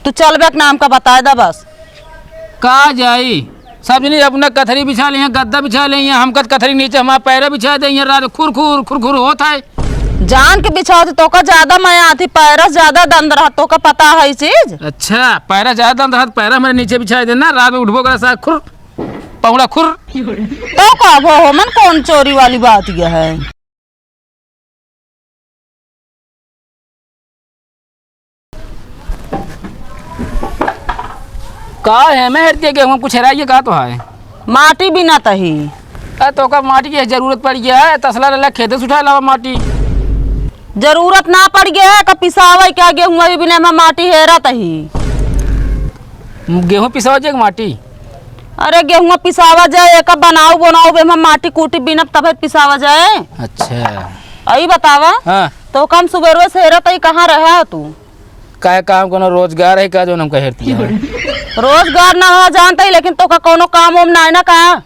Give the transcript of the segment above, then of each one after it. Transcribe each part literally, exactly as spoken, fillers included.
तू चलबे के नाम का बताए दा बस। का जाई? सब जनी अपना कथरी बिछा लेइहैं, गद्दा बिछा लेइहैं, हमका त कथरी नीचे हमार पैरा बिछा देइहैं, रात खुर खुर, खुर खुर होत है। जान के बिछावत, तोका ज्यादा मया आती, पैरा ज्यादा दंद रहत, तोका पता है ई चीज? अच्छा, पैरा ज्यादा दंद रहत, पैरा हमरे नीचे बिछा देना, रात में उठबो करे सा खुर, पौड़ा खुर। तो का भो हो, मन कौन चोरी वाली बात यह है? का है, मैं हेरती है गेहूँ कुछ हेराइए का तो है? माटी बिनत ही। अरे तोका माटी की जरूरत पड़ गया है, तसला लेला खेते से उठा लावा माटी। जरूरत ना पड़ गया है, का पिसावे क्या गेहूँ अभी बिने में माटी हेरत ही। गेहूँ पिसावा जे माटी? अरे गेहुआ पिसावा जाए, एका बनाऊ बनाऊ बे, हम माटी कूटी बिनब तबे पिसावा जाए। अच्छा। अई बतावा, हाँ। तो कम सुबेरवे से हेरत ही, कहाँ रहा तू? काहे काम कोनो रोजगार है का जौन हमका हेरती है? रोजगार ना हो जानत ही, लेकिन तोका कोनो काम वाम ना है ना का?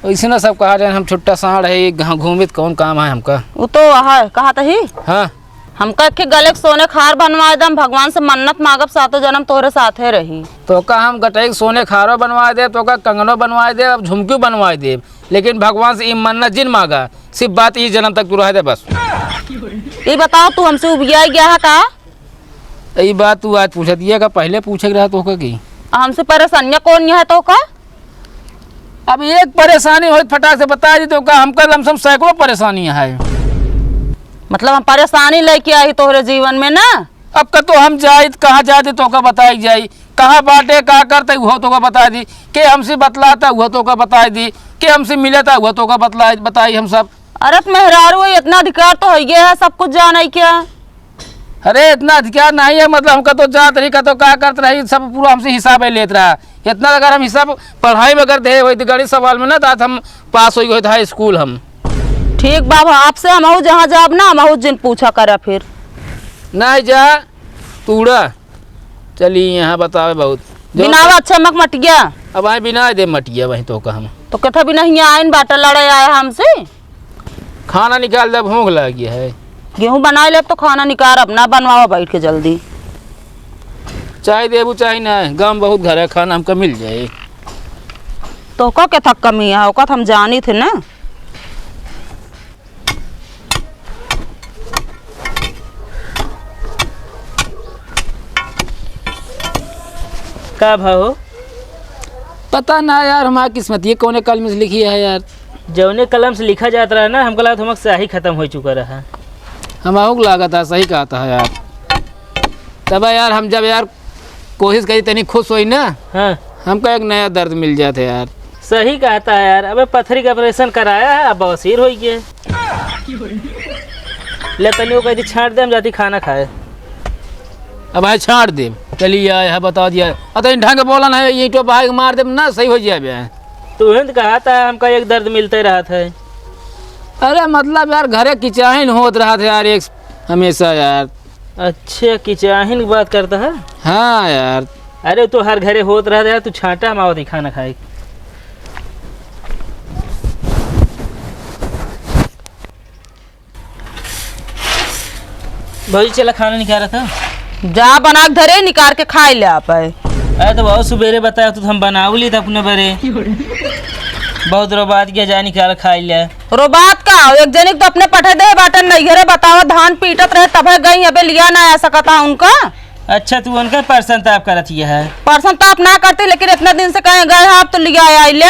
वैसे ना सब कहा जाए, हम छुट्टा साँड़ है, घ-, घूमित कौन काम है हमका? वो तो है, कहा तही। हाँ। हमका एक गले के सोने खार बनवाए दम, भगवान से मन्नत मांगब, सातों जन्म तोहरे साथे रही। तोका हम गटई के सोने खारो बनवाए देब, तोका कंगनो बनवाए देब, अब झुमकियो बनवाए देब, लेकिन भगवान से ई मन्नत जिन मांगा, सिर्फ बात ई जन्म तक तू रह दे बस। ई बताओ, तू हमसे उबिया गया है का? ई बात तू आज पूछत हिया का, पहले पूछे के रहा तोका की? हमसे परेशानियां कौन है तोका? अब एक परेशानी होई, फटाक से बता दी तोका, हमका लमसम सैकड़ों परेशानी है। मतलब हम परेशानी लेके आई तोहरे जीवन में ना? अब का तो हम जाई, कहाँ जाए तोका बताई जाई, कहाँ बाटे, का करते, उहो तोका बताई दी, के हमसे बतलाता, उहो तोका बताई दी, के हमसे मिलता, उहो तोका बतला, बताई हम सब। अरे त मेहरारू है, इतना अधिकार तो है ही है, सब कुछ जाने क्या? अरे इतना अधिकार नहीं है, मतलब हमका तो जात रही, का तो का करत रही, सब पूरा हमसे हिसाब ही लेत रहा। इतना अगर हम हिसाब पढ़ाई में अगर दे होई तो गणित सवाल में ना, तो आज हम पास होई होई हाई स्कूल हम। ठीक बा, अब आपसे हमहू जहाँ जाब ना, हमहू जिन पूछा करा फिर। नहीं जा, तूड़ा। चली यहाँ बतावे बहुत। जो बिनावा अच्छा मक मटिया। अब आए बिना दे मटिया वहीं तो का हम। तो कथा भी नहीं आइन बाटा लड़े आया हमसे। खाना निकाल दे, भूख लगी है। गेहूं बनाए ले तो खाना निकाल, अब ना बनवावा बैठ के जल्दी। चाय देबू चाहे ना, गम बहुत घर है, खाना हमका मिल जाए। तो का के थक कमी है, ओका त हम जानी थे ना। का भाव हो? पता ना यार, हमारी किस्मत ये कौने कलम से लिखी है यार। जौने कलम से लिखा जात रहा ना, हमका लागत हमार स्याही खत्म हो चुका रहा। हमहू के लागत है, सही कहत है यार। तब यार हम जब यार कोशिश करी तनी खुश होई ना, हाँ। हमका एक नया दर्द मिल जात है यार। सही कहत है यार, अबे पथरी का ऑपरेशन कराया है, अब बवासीर हो गया। ले तनी वो कह दी छांट दे, हम जाती खाना खाए। अब आए छांट दे, चलिए आए है, बता दिया। अतः ढंग बोला ना, ये तो भाई मार दे ना, सही हो जाए बे। तू हिंद कहा था, हमका एक दर्द मिलते रहत है। अरे मतलब यार, घरे किचाहिन होत रहत है यार, एक हमेशा यार। अच्छा, किचाहिन की बात करता है? हाँ यार। अरे, तो हर घरे होत रहत है यार, तू छांटा, हम आवत ही खाना खाए। भौजी, चला खाना निकाला था। जा बना के धरे, निकाल के खाए ले आप है। अरे तो बहुत सुबेरे बताया तू, हम बनाऊ ली था अपने बरे। बहुत रोबात गया, जा निकाल खाए ले। रोबात का? एक जनी के तो अपने पठे दे बाटन नहीं घरे, बतावा धान पीटत रहे तबे गई, अबे लिया ना आ सकता उनका। अच्छा, तू उनका परेशान ताप करत ही है। परेशान ताप ना करते, लेकिन इतना दिन से कहे गए हैं, आप तो लिया आइले।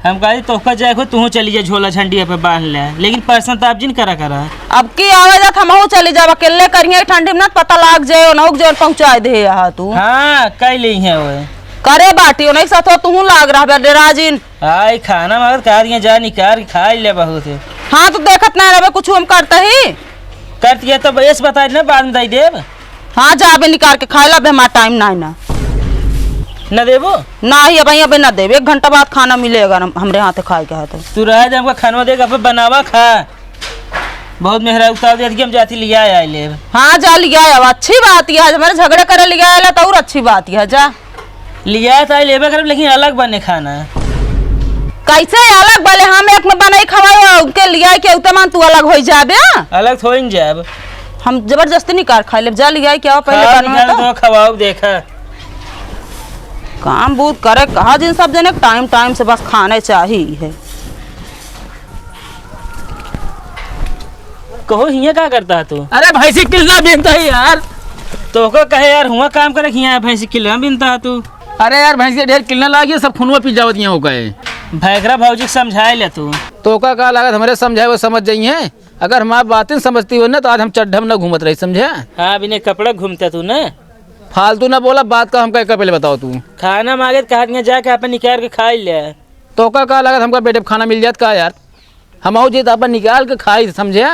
हम कहा, "तोहका जाए को, तू चली जा, झोला झंडिया पे बांध ले, लेकिन परेशान ताप जिन करा करा।" अब की आवे जात हमहू चली जाब, अकेले करिए ठंडी में ना पता लाग जाए, उनहू के जौन पहुँचाए दे यहाँ तू। हाँ, कई ले हैं वो। करे बाटी, उन्हीं के साथ हो, तू लाग रहा बे, डेरा जिन। आई खाना मगर कहा दिए, जा निकाल के खा ले बहुत। हाँ, तो देखत ना रहे, कुछ हम करते ही। करती है तो बस बता देना, बाद में दे देब। हाँ, जा अबे निकाल के खाए ला, अबे हमारा टाइम ना है ना। न देबो? ना ही, अबे, अबे ना देब। एक घंटा बाद खाना मिलेगा ना, हमरे हाथे खाए के हाथे। तू रह जा, हमका खाना दे, अबे बनावा खा। बहुत मेहरा उतार दे, हम जाती लिया आए लेब। हाँ, जा लिया आए, अच्छी बात है, आज हमारे झगड़े करे लिया आए ला तो और अच्छी बात है, जा। लिया तो आए लेबे करब, लेकिन अलग बने खाना। कैसे अलग बने? हम एक में बनाई खवाई, उनके लिया के उतमान तू अलग हो जाबे। अलग थोड़ी न जाब। हम जबरदस्ती निकाल खाइ लेब, जा लियाइ के आवा पहिले खाओ, बनवा निकाल तो। दो, खवाओ, देखा। काम बूत करे कहा जिन सब जने, टाइम टाइम से बस खाने चाहिए। कहो, हियाँ का करता है तू? अरे, भैंसी किलना बीनता है यार। तो ओका कहे यार, हुआ काम करे, हियाँ भैंसी किलना बीनता है तू। अरे यार, भैंसी ढेर किलना लागी, सब खुनवा पी जावत हियाँ ओका है। भैकरा भौजी के समझाए ले तू। तो ओका का लागत, हमरे समझाए वो समझ जाई है। अगर हमार बातें समझती हो ना, तो आज हम चड्ढा में ना घूमत रही, समझे? हाँ, बिना कपड़ा घूमता तू ना। फालतू ना बोला, बात का हमका एक पहले बताओ तू। खाना मांगे तो कहा दिया जाके अपन निकाल के खाइ ले। तो का, का लागत हमका बेटे पे खाना मिल जात का यार? हम आऊ जी तो अपन निकाल के खाई, समझे?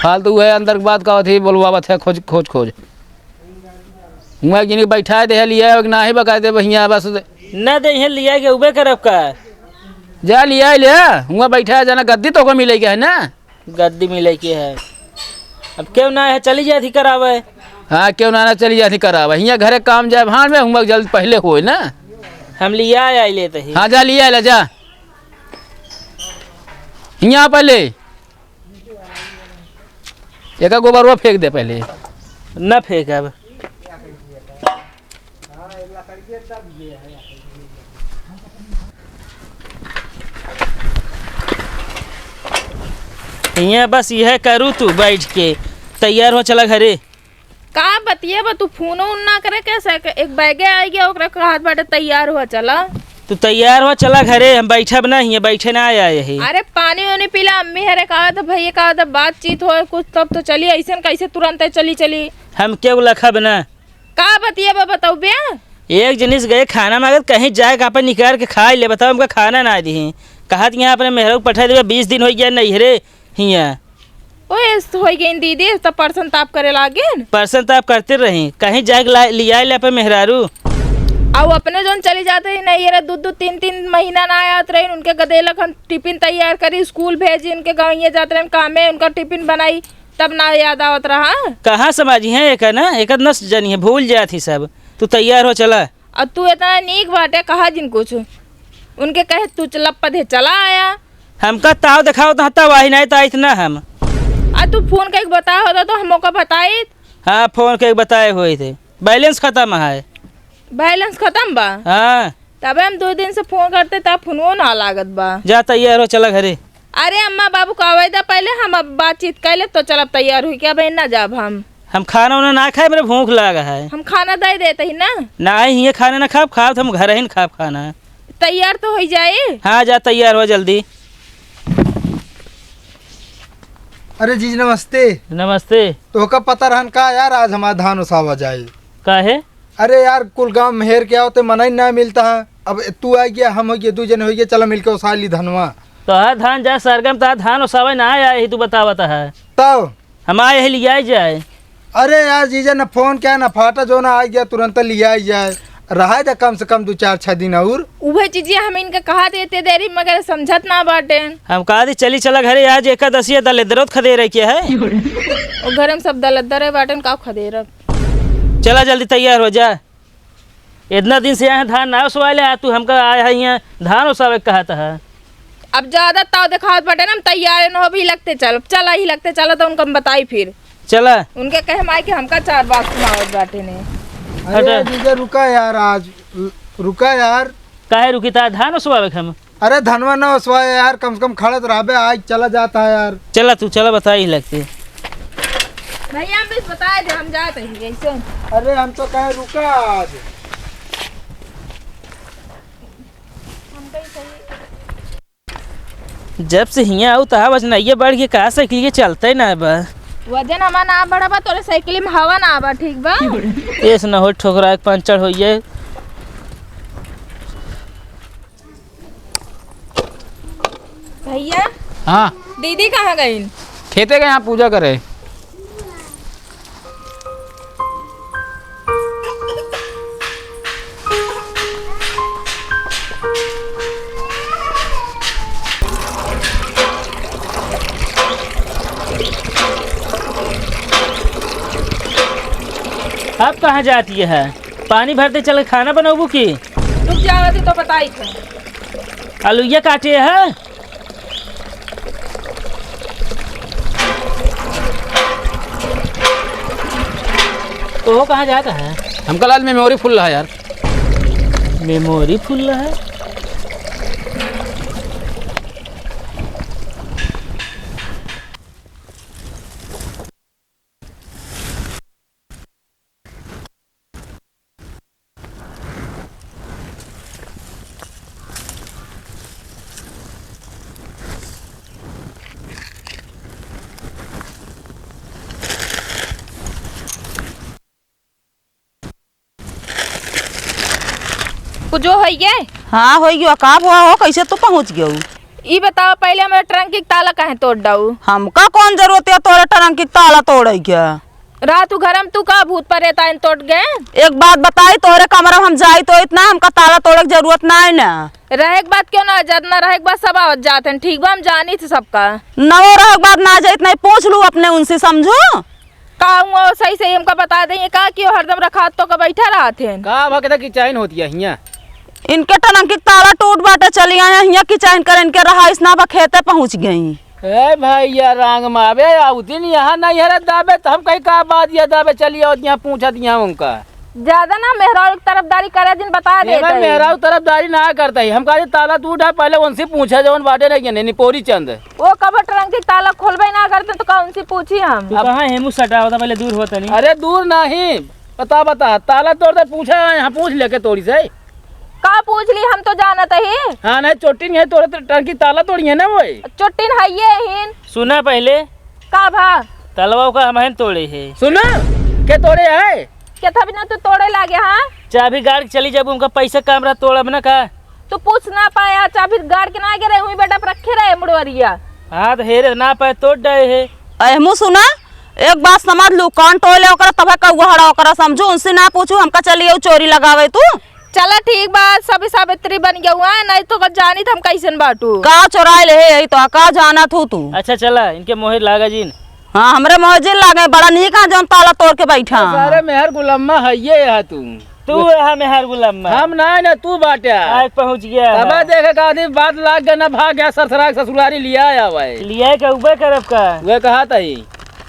फालतू है, अंदर की बात का होती, बोलवावत है, खोज, खोज, खोज। हुआँ किनी के बैठाए दे, लिया है कि नाही बकाए दे, हियाँ बस। न दे, हियाँ लिया के उबे करब का? जा लिया ले, हुआँ बैठाए जाना, गद्दी तो को मिले के है ना? गद्दी मिले के है। अब केहू ना है, चली जाए थी करावे। हाँ, केहू ना, ना चली जाए थी करावे। हियाँ घरे काम जाए भाड़ में, हुआँ जल्द पहले होए ना। हम लिया आई लेते ही। हाँ, जा लिया ले, जा। हियाँ पहले। एका गोबरवा फेंक दे पहले। न फेंकब। हियाँ बस यह करू तू बैठ के, तैयार हो चला घरे। का बतिया बा, तू फोन उन ना करे कैसे? एक बैगे आई गया, ओकरा कहत बाटे तैयार हुआ चला। तू तैयार हुआ चला घरे, हम बैठब ना हियाँ, बैठे ना आया यही। अरे पानी उनी पीला, अम्मी हरे कहा था, भैया कहा था, बातचीत हो कुछ तब तो चली, ऐसन कैसे तुरंत चली चली? हम केहू लखब ना। का बतिया बा बताऊ बे? एक जनिस गए खाना मांगत, कहीं जाए का अपन निकाल के खाइ ले, बताओ हमका खाना ना दिही। कहत यहाँ अपने मेहरारू पठाइ देबे, बीस दिन होइ गया नैहरे हियाँ। ओए, होई गईन दीदी, तब परसन ताप करे लागेन। परसन ताप करते रही, कहीं जाए के ला-, लियाए ले अपन मेहरारू। अउ अपने जौन चली जात रही नैहरे, दू दू तीन तीन महीना ना आत रही, उनके गदेलक हम टिफिन तैयार करी, स्कूल भेजी, उनके गवैया जात रही कामे, उनका टिफिन बनाई, तब ना याद आवत रहा। कहाँ समझी हैं एक ना, एक न जानी है, भूल जात ही सब। तू तैयार हो चला। अउ तू इतना नीक बाटे, कहा जिन कुछ। उनके कहे तू चला पधे चला आया। हमका ताव देखावत ह तब आही, नाहीं त आइत ना हम। आ तू फोन कइके बताए होता तो हम ओका बताइत। हाँ, फोन कइके बताए होइत। बैलेंस खतम है। बैलेंस खतम बा? हाँ। तबे हम दो दिन से फोन करते, तब फोनो ना लागत बा। जा तैयार हो, चला घरे। अरे अम्मा बाबू का आवे दा पहले, हम अब बातचीत कर ले तो चलब तैयार हुई के, अब ना जाब हम। हम खाना उना ना खाए, मेरे भूख लागा है। हम खाना दे देते ही ना। नाहीं, हियाँ खाना ना खाब, खाब तो हम घर ही न खाब खाना। तैयार तो होइ जाए। हाँ, जा तैयार हो जल्दी। अरे जीज नमस्ते। नमस्ते। तोहका पता रहन का यार, आज हमार धान ओसावा जाए। काहे? अरे यार, कुल गाँव में हेर के आवते मनई ना मिलता है। अब तू आ गया, हम हो गए, दू जने हो गए, चला मिलके ओसा ली धनवा। तोहार धान जाए सरगम, तोहार धान ओसावे ना आए ही, तू बतावत है। तब? हम आए ही लियाए जाए। अरे यार, जीजा न फोन किया, न फाटा, जो ना आ गया, तुरंत लियाए जाए। रहा जा कम से कम दू चार छह दिन और। उहे चीजिया हम इनके कहा देते देरी, मगर समझत ना बाटेन। हम कहा दी, चली चला घरे, आज एकादशी है, दलेदरत खदे रहे के है। ओ घर में सब दलेदर है बाटेन, का खदे रख। चला जल्दी तैयार हो जा। इतना दिन से यहाँ धान ना ओसवाए ले, आ तू हमका आया है यहाँ धान ओसावे के कहत है। अब ज्यादा ताव देखावत बाटे ना, हम तैयार न हो, अभी लगते चल, चला ही लगते चला तो उनका हम बताई फिर। चला। उनके कहे माई कि हमका चार बात सुनावत बाटे ने। अरे हटा। जीजा रुका यार, आज रु-, रुका यार। काहे रुकी, ता धान ओसवावे के हम। अरे धनवा ना ओसवाए यार, कम से कम खड़त रहबे, आज चला जाता है यार। चला तू, चला बताई लगते। भैया हम भी बताए दे, हम जात ही ऐसे। अरे हम तो कहे रुका आज। हम कहीं सही जब से हियाँ आऊ तहा वजन आइए बढ़ गया, का साइकिल के चलते ना बा। वजन हमार ना बढ़ा बा, तोरे साइकिल में हवा ना बा, ठीक बा? ऐसे ना हो, ठोकरा के पंचर होइए। भैया। हाँ। दीदी कहाँ गईन? खेते गए, यहाँ पूजा करे। अब कहाँ जाती है? पानी भरते चल के खाना बनौबू की? रुक जाओ, अभी तो बताई थे। आलूया काटे है। वो कहाँ जाता है? हमका लाल memory full रहा यार। Memory full रहा है? कुछ हो है ये? हाँ, हो गयो। का हुआ हो? कैसे तू पहुँच गयो? ई बताओ, पहले हमरे टंकी के ताला काहे तोड़ डाऊ? हमका कौन जरूरत है तोरे टंकी के ताला तोड़े के? रात उ घर में तू का भूत प्रेत आइन तोड़ गए? एक बात बताई, तोरे कमरा में हम जाई तो इतना हमका ताला तोड़े के जरूरत ना है ना। रहे के बात क्यों ना जात, ना रहे के बात सब आवत जात हैं, ठीक बा, हम जानी थे सबका। नवो रहे के बात ना जाइत नहीं, पूछ लू अपने उनसे, समझू। का हुआ सही सही हमका बता दे, ये का कि हरदम रखात तो का बैठा रहत हैं। का भा के किचाइन होती है हियाँ? इनके टंकी के ताला टूट बाटे, चली आए हियाँ किचाइन करे, इनके रहाइश ना बा, खेते पहुँच गई। ए भैया रांग मावे आउतिन यहाँ नहीं हरत दाबे, तो हम कहीं का बात ये दाबे चली आओ यहाँ पूछत यहाँ उनका। ज्यादा ना मेहरारू की तरफदारी करे जिन बता दे एमा तई। मेहरारू तरफदारी ना करता ही, हम कहा ताला टूट है, पहले उनसे पूछा जवन बाटे नहीं निपोरी चंद। वो कब टंकी ताला खोलबे ना करते तो का उनसे पूछी हम? तू अब कहाँ हेमू सटा होता, पहले दूर होता नहीं। अरे दूर नहीं, बता बता, ताला तोड़ दे, पूछा है, हाँ पूछ लेके तोड़ी से। का पूछ ली, हम तो जानत ही। हाँ नहीं, चोटिन है तोड़े तो टंकी ताला तोड़ी है ना वो। चोटिन है ये हिन। सुना पहले। का भा? तलवा का हमहिन तोड़े है। सुना, के तोड़े है? के था बिना तू तोड़े लागे, हाँ? चाबी गाड़ के चली जब उनका पैसा काम रहा तोड़ब ना का? तू पूछ ना पाया, चाबी गाड़ के ना गिरे, हुई बेटा पर रखे रहे मुड़वरिया। हाँ, तो हेरे ना पाए, तोड़ डाए है। अहमू सुना, एक बात समझ लू, कान टोले ओकरा तबे कौआ हड़ा ओकरा समझू, उनसे ना पूछू, हमका चली आऊ चोरी लगावे तू। चला ठीक बा, सब सावित्री बन गया हुआ है, नहीं तो का जानी त हम कैसन बाटू। का चोराए ले है, यही तो का जानत हूँ तू। अच्छा चला, इनके मोहे लागा जिन। हाँ, हमरे मोहे जिन लागे, बड़ा नीक है जौन ताला तोड़ के बैठा है। सारे मेहर गुलम्मा है ये है तू। तू यहाँ मेहर गुलम्मा। हम ना, ना तू बाटे। आज पहुँच गया तबे है। देखे का आदमी बात लाग गया ना, भाग गया सरसरा के ससुरारी लिया आया भाई। लिया के उबे करब का? वे कहा तही।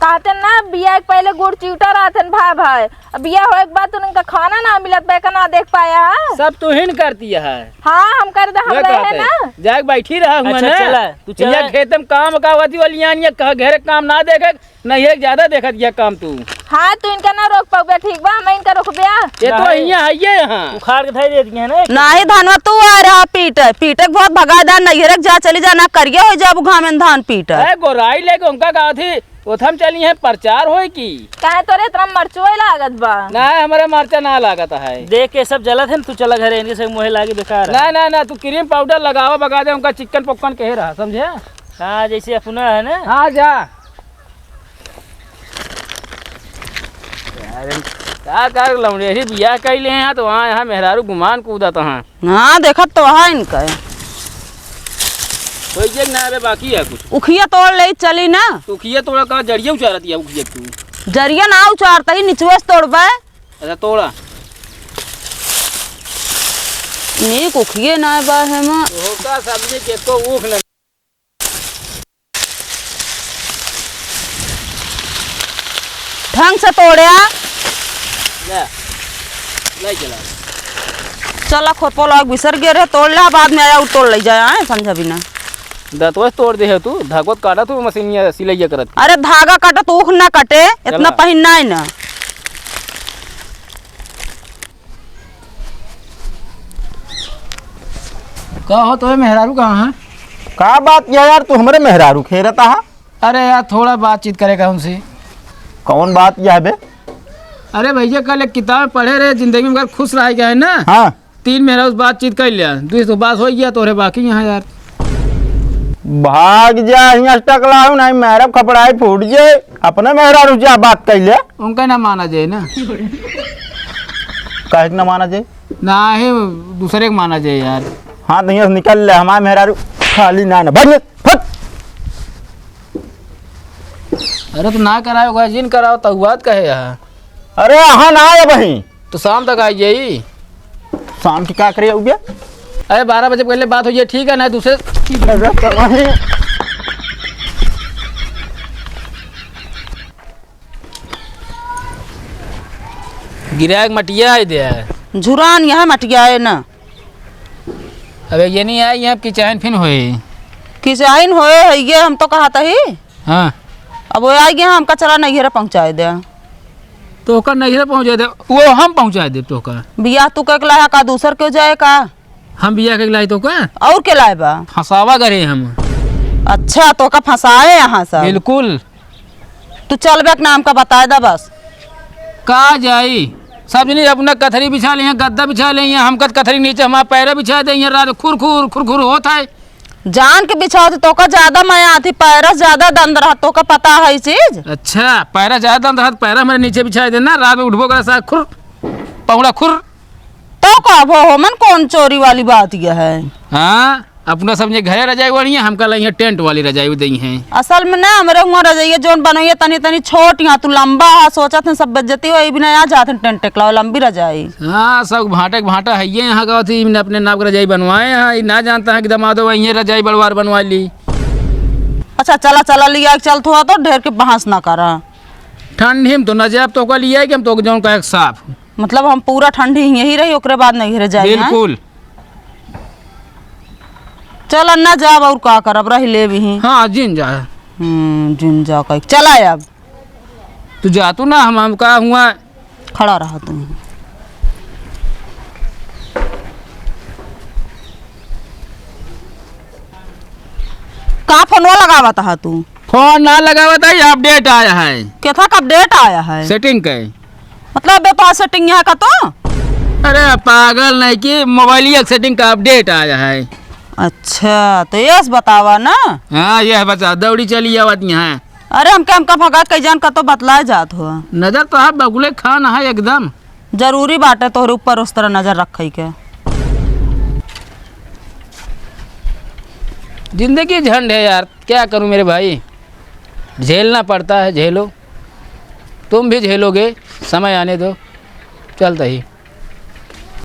कहते ना बिया के पहले गुड़ चिउटा रहतन भाई भाई, अब बिया होए के बाद उनका खाना ना मिलत बा, का ना देख पाया है। सब तू ही न करती है। हाँ, हम कर दे, हम वे रहे कहते हैं ना। जाके बैठी रहा हुआ अच्छा, ना। चला, तू चला। यहाँ खेत में काम का होती वाली यहाँ कहा घेरे काम ना देखे, नहीं एक ज्यादा देखत गया काम तू। हाँ, तू इनका ना रोक पाउबे, ठीक बा, हम इनका रोकबे। ये तो नहीं। यहाँ है, ये यहाँ। उखाड़ के धर देती है ना। नहीं धनवा, तू आ रहा पीटे, पीटे के बहुत भगादार नहीं है, जा चली जाना करिए हो जाबू घामे में धान पीटे। ए, गोराई लेके उनका कहा थी, ओथम चली है प्रचार होए की। काहे तोरे इतना मरचोए लागत बा? ना, हमारे मरचा ना लागत है। देख के सब जलत है, तू चला घरे, इनके से मोहे लागे बेकार है। ना, ना, ना, तू क्रीम पाउडर लगावा, बगा दे उनका चिकन पोकन कहे रहा, समझे? हाँ, जैसे अपना है ना। हाँ, जा। यार, का कर लौंडे ही बियाह कइले हैं, तो वहाँ यहाँ मेहरारू गुमान कूदत हैं। हाँ, देखत तो है इनका। कोई जे ना आवे, बाकी है कुछ। उखिया तोड़ ले, चली ना। तो उखिया तोड़ा का, जड़िया उचारत या उखिया तू? जड़िया ना उचारता ही, निचुए से तोड़बे। अच्छा, तोड़ा। नीक उखिए ना बा है माँ। होका सब्जी के को ऊख न ढंग से तोड़े आ। ले, ले चला। चला, खोपो लाग बिसर गए रहे, तोड़ ले, बाद में आया, उ तोड़ ले जाए, आए, समझा बिना। दतवा से तोड़ दे है तू, धागो काटा तू, मशीनिया सिलैया करत। अरे, धागा काटा तो ऊख ना कटे, इतना चला। पहिनना है ना। का हो, तोरे मेहरारू कहाँ है? का बात किया यार, तू हमरे मेहरारू खेरता है? अरे यार, थोड़ा बातचीत करेगा उनसे। कौन बात किया है बे? अरे भैया, कल एक किताब पढ़े रहे, जिंदगी में अगर खुश रह गया है ना, हाँ। तीन मेहरारू से बातचीत कर लिया, दूसरी तो बात हो गया, तोरे बाकी यहाँ यार। भाग जा, यहाँ से टकला हूँ, नहीं मेहरारू खपड़ाई फूट जाए, अपने मेहरारू से बात कर ले। उनका ना माना जाए ना। काहे के ना माना जाए? ना है, दूसरे के माना जाए यार। हाँ, तो यहाँ से निकल ले, हमारे मेहरारू खाली ना, ना, भाग, फट। अरे, तो ना कराओ, जिन कराओ, तो बात कहे यहाँ। अरे, यहाँ ना आए वहीं। तो शाम तक आ जाई। शाम की का करे उबे? अरे, बारह बजे पहले बात हो जाए, ठीक है ना? दूसरे अरे, तो वहीं। गिराए के मटिया है दे। झुरान यहाँ मटिया है ना। अबे ये नहीं आई, यहाँ की चाहन फिन होए। की चाहन होए है ये, हम तो कहत ही। हाँ। अब वो आई गया, हमका चला नैहरे पहुँचाए दे। तोहका नैहरे पहुँचाए दे, वो हम पहुँचाए दे तोहका। बियाह तू कइके लाया का, दूसर केउ जाए का? हम बियाह कइके लाई तोहका? और के लाए बा? फंसावा करे हम। अच्छा, तोहका फंसाए यहाँ सब? बिल्कुल। तू चलबे के नाम का बताए दा बस। का जाई? सब जनी अपना कथरी बिछा लेइहैं, गद्दा बिछा लेइहैं, हमका त कथरी नीचे हमार पैरा बिछा देइहैं, रात खुर खुर, खुर खुर होत है। जान के बिछावत, तोका ज्यादा मया आती, पैरा ज्यादा दंद रहत, तोका पता है ई चीज? अच्छा, पैरा ज्यादा दंद रहत, पैरा हमरे नीचे बिछाइ देना, रात में उठबो करे साथ खुर, पौड़ा खुर। तो का भो हो मन, कौन चोरी वाली बात ये है? हाँ, अपना सब जे घरे रजाई ओढ़ी हैं, हमका लइहैं टेंट वाली रजाई देइहैं। असल में ना, हमरे हुआं रजाइया जौन बनइया तनी तनी छोट, यहाँ तू लंबा है, सोचत हैं सब बेइज्जती होई, बिना आ जात हैं टेंट टेकलाओ लंबी रजाई। हाँ, सब भांटे के भांटा है ये यहाँ का थी, इन्हें अपने नाप के रजाई बनवाए हैं, ये ना जानता है कि दमादो वहीं रजाई बड़वार बनवा ली। अच्छा, चला, चला, लिया के चलत हुआ तो ढेर के बहस ना करा। ठंडी में तो ना जाब, तोका लिया कि हम तोके जौन कहे के साफ। मतलब हम पूरा ठंडी यहीं रही, ओकरे बाद नैहरे जाए, हैं? बिल्कुल। चल, ना जाब, और का करब, रह लेब ही। हाँ, जिन जा। हम्म, जिन जा कह, चला अब। तू जा तू ना, हम, हम का हुआ। खड़ा रहा तू। का फोनवा लगावत हा तू? फोन ना लगावत है, ये update आया है। केथा का update आया है? Setting का है। मतलब, बे, तोहार setting यहाँ का तो? अरे, पागल नहीं कि मोबाइलिया के setting का update आया है। अच्छा, तो ये से बतावा ना। हाँ, ये बता, दौड़ी चली आवत यहाँ। अरे, हमके, हमका भगा के जान का तो बतलाए जात हो। नजर तो है बगुले खान है एकदम। जरूरी बाटे तोहरे ऊपर उस तरह नजर रखे के। जिंदगी झंड है यार, क्या करूं मेरे भाई, झेलना पड़ता है, झेलो, तुम भी झेलोगे, समय आने दो, चलता ही।